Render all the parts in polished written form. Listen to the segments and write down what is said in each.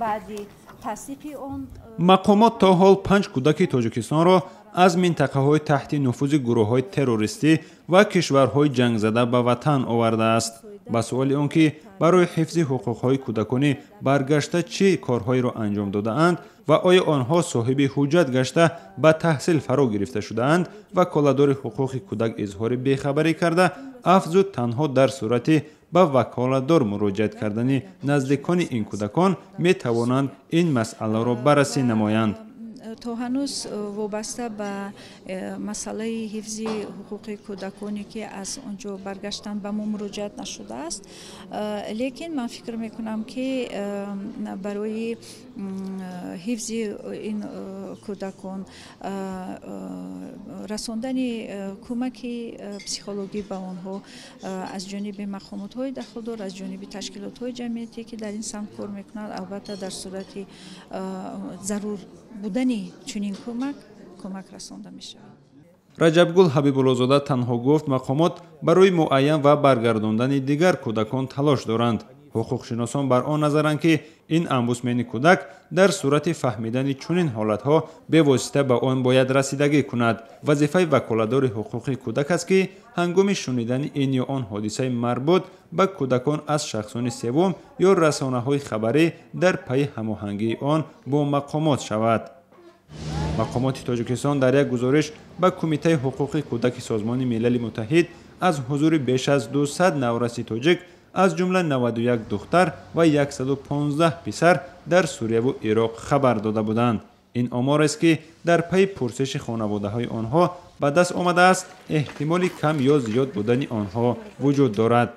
Баъди тасдиқи он Мақомот то ҳол панҷ кӯдаки Тоҷикистонро аз минтақаҳои таҳти нуфузи гурӯҳҳои террористӣ ва кишварҳои ҷангзада ба ватан овардааст. Ба суоли он ки барои ҳифзи ҳуқуқҳои кӯдаконӣ баргашта чӣ корҳоеро анҷом додаанд ва оё онҳо соҳиби ҳуҷҷат гашта ба таҳсил фаро гирифта шудаанд, ваколатдори ҳуқуқи кӯдак изҳори бехабарӣ карда афзуд, танҳо дар сурати ба ваколатдор муроҷиат кардани наздикони ин кӯдакон метавонанд ин масъаларо баррасӣ намоянд. То ҳанӯз вобаста ба масъалаи ҳифзи ҳуқуқи кӯдаконе, ки аз он ҷо баргаштанд, ба мо муроҷиат нашудааст, лекин ман фикр мекунам, ки барои ҳифзи ин кӯдакон, расондани кӯмаки психологӣ ба онҳо аз ҷониби мақомотҳои дахлдор, аз ҷониби ташкилотҳои ҷамъиятӣ, ки дар ин самт кор мекунанд, албатта, дар сурати зарур будани чунин кӯмак, кӯмак расонда мешавад. Раҷабгул Ҳабибуллозода танҳо гуфт, мақомот барои муайян ва баргардондани дигар кӯдакон талош доранд. Ҳуқуқшиносон бар он назаранд, ки ин омбудсмени кӯдак дар сурати фаҳмидани чунин ҳолатҳо бевосита ба он бояд расидагӣ кунад. Вазифаи ваколатдори ҳуқуқи кӯдак аст, ки ҳангоми шунидани ин ё он ҳодисаи марбут ба кӯдакон аз шахсони севум ё расонаҳои хабарӣ дар пайи ҳамоҳангии он бо мақомот шавад. Мақомоти Тоҷикистон дар як гузориш ба Кумитаи ҳуқуқи кӯдаки Созмони Милали Муттаҳид аз ҳузури беш аз 200 навраси тоҷик, аз ҷумла 91 духтар ва 115 писар дар Сурияву Ироқ хабар дода буданд. Ин оморест, ки дар пайи пурсиши хонаводаҳои онҳо ба даст омадааст. Эҳтимоли кам ё зиёд будани онҳо вуҷуд дорад.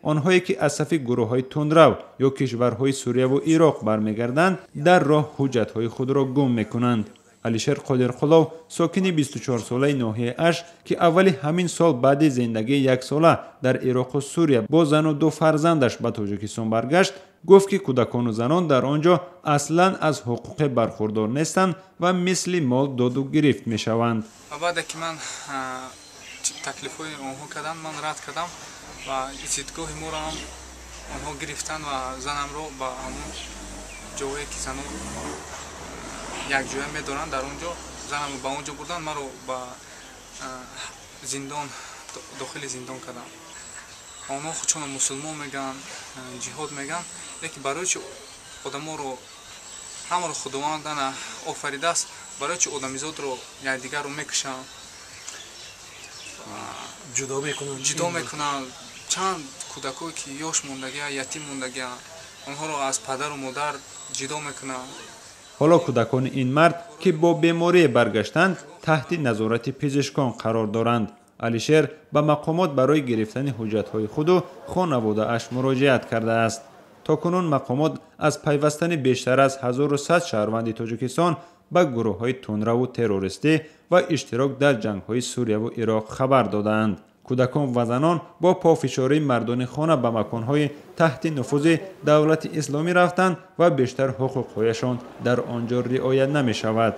Онҳое ки аз сафи гурӯҳҳои тундрав ё кишварҳои Сурияву Ироқ бармегарданд, дар роҳ ҳуҷҷатҳои худро гум мекунанд. Алишер Қодирқулов, сокини 24-солаи ноҳияи Ашт, ки аввали ҳамин сол баъди зиндагии яксола дар Ироқу Сурия бо зану ду фарзандаш ба Тоҷикистон баргашт, гуфт, ки кӯдакону занон дар он ҷо аслан аз ҳуқуқе бархурдор нестанд ва мисли мол доду гирифт мешаванд. Ва баъде ки ман таклифҳои онҳо карданд, ман рад кардам ва зидгоҳи моро ҳам онҳо гирифтанд ва занамро ба ҳамон ҷое, ки занон якҷоя медоранд, дар он ҷо занамро ба он ҷо бурданд, маро ба зиндон, дохили зиндон карданд. Онҳо худшонро мусулмон мегӯянд, ҷиҳод мегӯянд, лекин барои чи одаморо ҳамаро Худованд ана офаридааст, барои чи одамизодро якдигарро мекушанд? Ҷудо мекунанд. Ҷудо мекунанд. Чанд кӯдакое, ки ёш мондагия, ятим мондагия, онҳоро аз падару модар ҷудо мекунанд. Ҳоло кӯдакони ин мард, ки бо беморие баргаштанд, таҳти назорати пизишкон қарор доранд. Алишер ба мақомот барои гирифтани ҳуҷҷатҳои худу хонаводааш муроҷиат кардааст. То кунун мақомот аз пайвастани бештар аз 1100 шаҳрванди Тоҷикистон ба гурӯҳҳои тундраву террористӣ ва иштирок дар ҷангҳои Сурияву Ироқ хабар додаанд. Кӯдакон ва занон бо пофишории мардони хона ба маконҳои таҳти нуфузи Давлати Исломӣ рафтанд ва бештар ҳуқуқҳояшон дар он ҷо риоя намешавад.